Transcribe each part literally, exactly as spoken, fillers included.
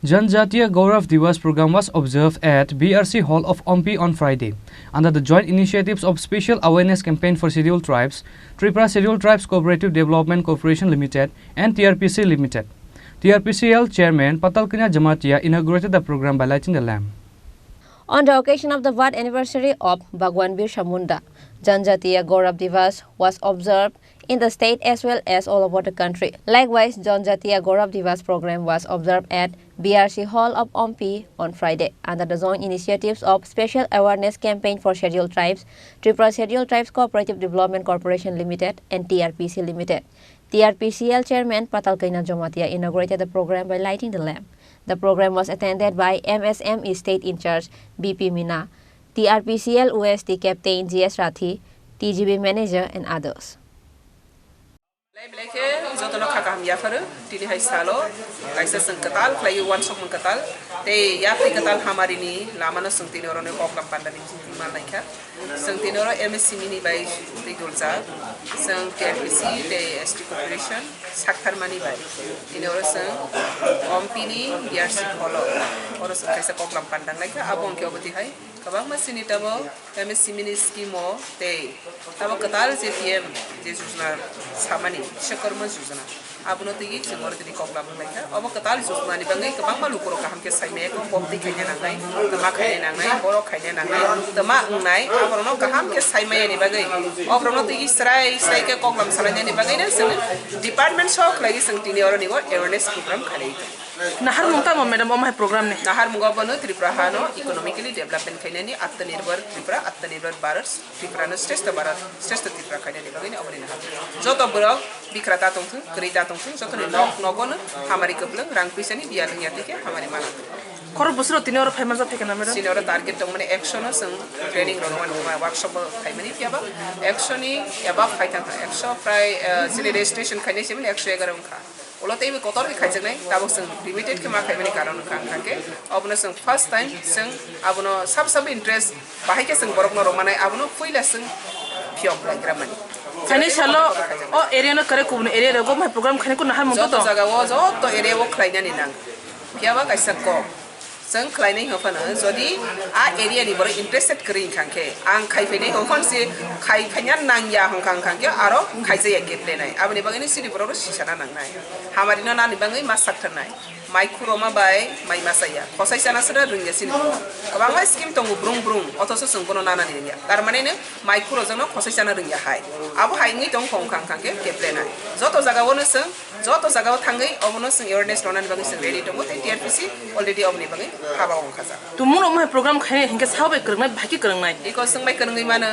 Janjatiya Gaurav Diwas program was observed at B R C Hall of Ompi on Friday, under the joint initiatives of Special Awareness Campaign for Scheduled Tribes, Tripura Scheduled Tribes Cooperative Development Corporation Limited and T R P C Limited. T R P C L Chairman Patalkanya Jamatia inaugurated the program by lighting the lamp. On the occasion of the birth anniversary of Bhagwan Birsa Munda, Janjatiya Gaurav Diwas was observed in the state as well as all over the country. Likewise, Janjatiya Gaurav Diwas program was observed at B R C Hall of Ompi on Friday under the joint initiatives of Special Awareness Campaign for Scheduled Tribes, Tripura Scheduled Tribes Cooperative Development Corporation Limited and T R P C Limited. T R P C L Chairman Patalkanya Jamatia inaugurated the program by lighting the lamp. The program was attended by M S M E State in-charge B P Mina, T R P C L O S T Captain G S Rathi, T G B Manager and others. Belai belai khe jotono kha kaham yapharo, tini hai salo kaisa chwng kwtal khlaiwi uansukmung kwtal tei yapri kwtal hamarini lamano chwng tini oroni koklam pandani chwng twi manlai kha. Chwng tini oro M S C mini bai twi duljak, chwng T R P C tei S T Corporation saktharmani bai tini oro chwng Ompini B R C holo oro chwng kaisa koklam pandanglai kha. Abo hwnkhe obo twi hai kwbangma chini tabok M S C mini scheme o tei tabok kwtal je P M je jojna samani Bishwakarma jojna. Abono twi chwng oro tini koklam wnglaikha. Obo kwtal jojnani bagwi kwbangma lukurok kaham khe saimaya kho, pop twi khaina nangnai, twma khaina nangnai, borok khaina nangnai, twma wngnai, aborokno kaham khe saimayani bagwi, oborokno twi chwrai chwrai khe koklam salainani bagwino chwng department sok khlaiwi chwng tini oroni bo awareness program khlaiwi tongo. Naharmung tamo, madam, omo hai program ni? Naharmungo bono Tripura hano economically development khainani, Atmanirbhar Tripura, Atmanirbhar Bharat, Tripura no Shrestha Bharat, Shrestha Tripura khainani bagwi no oboni nahar. Joto borok bikra ta tongthung, kwrwi ta tongthung, joto ni nok nogo no hamari kwplwng, rang puisa ni biya lwngya twi khe hamari mana. Khorok bwswk rok tini oro phai manjak phaikha na, madam? Chini oro target tong mani ekso no chwng training rok mani workshop bo khaimani phiya ba ekso ni above phai thang thang, ekso prai, eh, chini registration khainai se mani ekso egaroh wngkha. Ulo tei bo kotor khe khaijaknai, tabuk chwng limited khe ma khaimani karon wngkha, wngkha khe obono chwng first time chwng abono sab sab interest bahai khe chwng borokno rwmanai, abono puila chwng phiyok khlaigra mani. Khainai salo o area no kwrwi kubun area rogo mai program khainai kunu hai mung joto to? Jaga o joto area o khlainani nang. Phiya ba kaisa kok. Chwng khlainai hwnphano, jodi a area ni borok interested kwrwi wngkha khe, ang khai phainai hwnphano se khai phaiya nangya hwnka wngkha khe aro khaijaya keplenai. Aboni bagwi no chini borok no sisana nangnai. Hamari no nani bagwi ma saktharnai. Mai khuroma bai mai masa ya. Khosai chana sida rwngya chini borok. Kwbangma scheme tongo brung brung, othoso chwng bono nanani rwngya. Tar mane no mai khurojak no khosai chana rwngya hai. Abo hai wngwi tong kha wngkha khe keplenai. Joto jaga o no chwng Joto jaga o thangwi obono chwng awareness rwnani bagwi chwng ready tongo, tei T R P C already oboni bagwi haba wngkhajak. Tumung rok mohai program khainai hinkhe sao bai kwrwngnai, bahai khe kwrwngnai? Iko chwng bai kwrwngwi mano,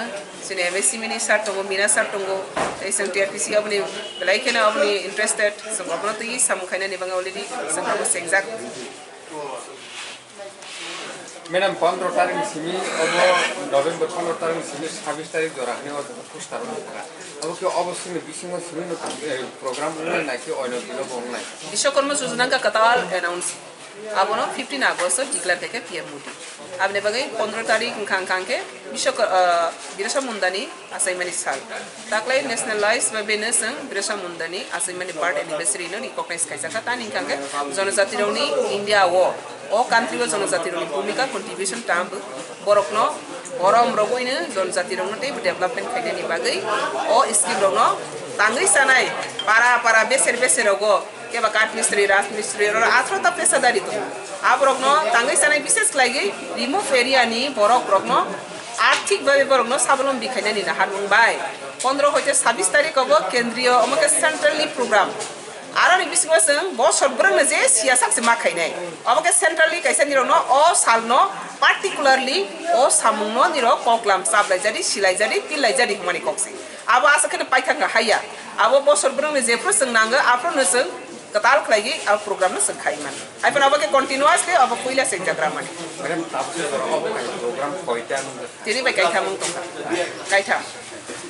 chini M S C mini sir tongo, Mina sir tongo, tei chwng T R P C oboni belai kheno oboni interested, chwng obono twi samung khainani bagwi already chwng abo chengjak. Madam, pondro tarik ni simi obo November pondro tarik ni simi sabis tarik jora hwnwi o jaga poster rok nukha. Abo khe obo simi bisingo simi no, eh, program wngnai nai khe oino dino bo wngnai. Bishwakarma Jojana wngkha kwtal announce. Abono fifteen August o declare khaikha P M Modi. Aboni bagwi pondro tarik wngkha wngkha khe Bishwak-, ah, Birsa Mundani achaimani sal. Taklai nationalize bai beno chwng Birsa Mundani achaimani birth anniversary no recognize khaijak kha. Tani wngkha khe jonojatirokni India o, o country o jonojatirokni bhumika contribution tamo borokno borom rogwino jonojatirokno tei development khainani bagwi o scheme rokno tangwi chanai para para beser beser rogo keba Kath Mistri, Raj Mistri, oro atharo ta pesadari tongo. Aborokno tangwi chanai bises khlaigwi remote area ni borok rokno arthik babe borokno sabolombi khainani naharmung bai pondro hoite sabis tarik obo kendriyo omo khe centrally program. Aroni bisingo chwng bosor bwrwngno je siyasak se ma khainai. Omo khe centrally kaisa nirokno o salno particularly o samungno nirok koklam chaplaijadi, silaijadi, tillaijadi hwnmani kok se. Abo aswk kheno paithak no haiya. Abo bosor bwrwngni jephru chwng nango, aphruno chwng kwtal khlaigwi a program no chwng khai mano. Hai phano abo khe continuously abo puila chengjagra mani. Madam, tabuk jora obo hai program koita nung? Tini bai kaitham wng tongkha. Kaitham.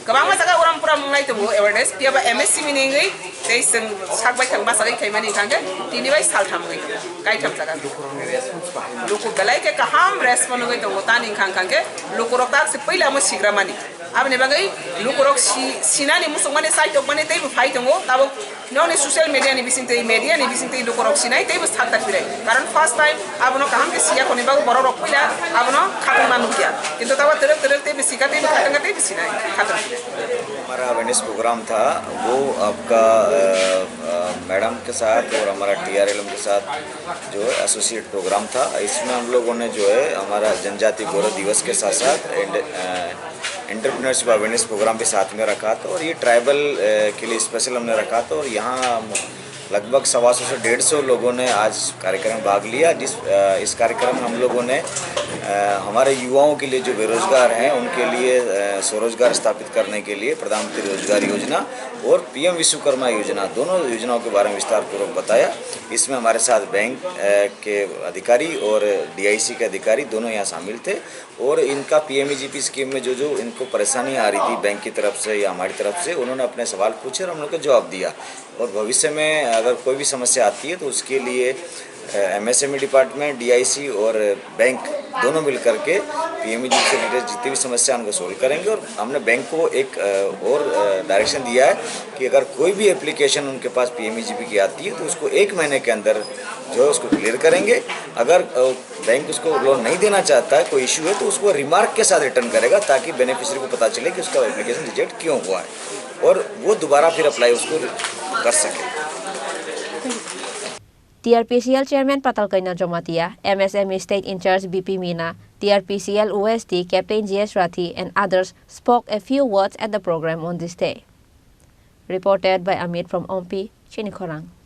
Kwbangma jaga uram puram wngnai tongo awareness, phiya ba M S C mini wngwi tei chwng sak bai thang bachagwi khaimani wngkha khe tini bai saltham wngwi tongo. Kaitham jaga. Lukurokni response bahai mano. Luku belai khe kaham response wngwi tongo, tani wngkha wngkha khe lukurok tak se puila omo sigra mani. Aboni bagwi lukurok si-, sinani muchungmani chaitokmani teibo phai tongo, tabuk nokni social media ni bisingtwi, media ni bisingtwi lukurok sinai teibo sakta phirai. Karon first time abono kaham khe siya khoni bagwi borok rok puila abono khatungma nukya. Kintu tabuk twrwk twrwk teibo sika teibo khatungma teibo sinai khatungma. हमारा awareness programme था, वो आपका, अ, अ, मैडम के साथ और हमारा टीआरएलएम के साथ जो है एसोसिएट प्रोग्राम था। इसमें हम लोगों ने जो है हमारा जनजाति गौरव दिवस के साथ साथ एंड, अ, एंटरप्रेन्योरशिप अवेयरनेस प्रोग्राम भी साथ में रखा था और ये ट्राइबल, अ, के लिए स्पेशल हमने रखा था और यहाँ हम लगभग सवा सौ से डेढ़ सौ लोगों ने आज कार्यक्रम में भाग लिया। जिस, अ, इस कार्यक्रम में हम लोगों ने, अ, हमारे युवाओं के लिए जो बेरोजगार हैं उनके लिए, अ, स्वरोजगार स्थापित करने के लिए प्रधानमंत्री रोजगार योजना और पीएम विश्वकर्मा योजना, दोनों योजनाओं के बारे में विस्तार पूर्वक बताया। इसमें हमारे साथ बैंक, अ, के अधिकारी और डीआईसी के अधिकारी दोनों यहाँ शामिल थे। और इनका पीएमईजीपी स्कीम में जो जो इनको परेशानी आ रही थी बैंक की तरफ से या हमारी तरफ से, उन्होंने अपने सवाल पूछे और हम लोग को जवाब दिया। और भविष्य में अगर कोई भी समस्या आती है तो उसके लिए, अ, एमएसएमई डिपार्टमेंट, डीआईसी और बैंक दोनों मिल करके पीएमईजीपी से रिलेटेड जितनी भी समस्या उनको सॉल्व करेंगे। और हमने बैंक को एक, अ, और, अ, डायरेक्शन दिया है कि अगर कोई भी एप्लीकेशन उनके पास पीएमईजीपी की आती है तो उसको एक महीने के अंदर जो है उसको क्लियर करेंगे। अगर, अ, बैंक उसको लोन नहीं देना चाहता है, कोई इशू है, तो उसको रिमार्क के साथ रिटर्न करेगा, ताकि बेनिफिशियरी को पता चले कि उसका एप्लीकेशन रिजेक्ट क्यों हुआ है और वो दोबारा फिर अप्लाई उसको कर सके। T R P C L chairman Patal Kaina Jamatia, M S M E state in charge B P Meena, T R P C L O S D Captain G S Rathi and others spoke a few words at the program on this day. Reported by Amit from Ompi, Chinikhorang.